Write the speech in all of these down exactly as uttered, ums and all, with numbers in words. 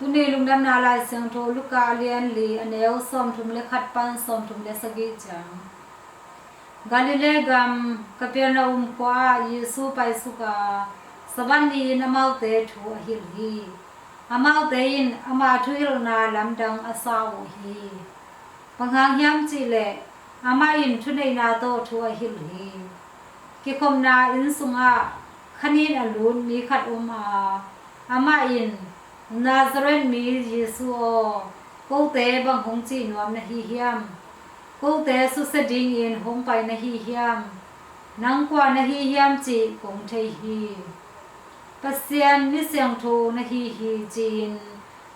Tuni lungdamna Lai Siangtho Luka a lian li, a neu sawmthum le khat pan sawmthum le sagih ciang. Galilee gam Kapernaum khua ah Jesu paisuk a, Sabbath ni-in amaute thu a hilh hi. Amaute in ama thuhilhna lamdang a sa uh hi. Bang hang hiam cih leh amah in thuneihna tawh thu a hilh hi. Kikhopna inn sungah khanin a lut mi khat om a, amah in, Nazareth mi Jesu aw, kote bang hong cih nuam na hi hiam? Kote susia dingin hong pai na hi hiam? Nang kua na hi hiam cih kong thei hi. Pasian mi siangtho na hi hi, ci-in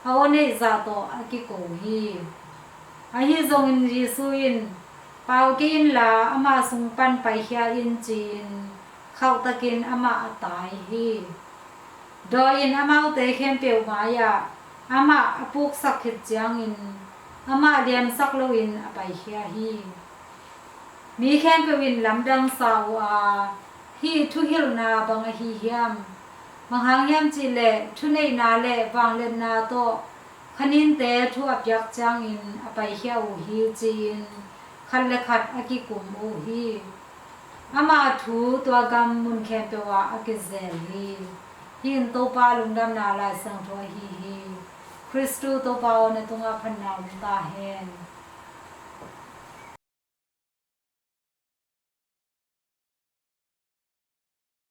a aw neih zah tawh a kiko hi. Ahi zongin Jesu in, Pau kei inla, ama sung pan paikhia in, ci-in khauhtakin amah a tai hi. Dawi in amaute khempeuh mai-ah amah a puksak khit ciangin amah liamsak loin a paikhia hi. Mi khempeuh in lamdang sa uh a, Hih thuhilhna bang ahi hiam? Bang hang hiam cih leh thuneihna le vangliatna tawh khaninte thu a piak ciangin a paikhia uh hi, ci-in khat le khat a kikum uh hi. Ama thu tua gam mun khempeuh ah a kizel hi. Hih in Topa lungdamna Lai Siangtho ahi hi. Khristu Topa aw, na tungah phatna om ta hen.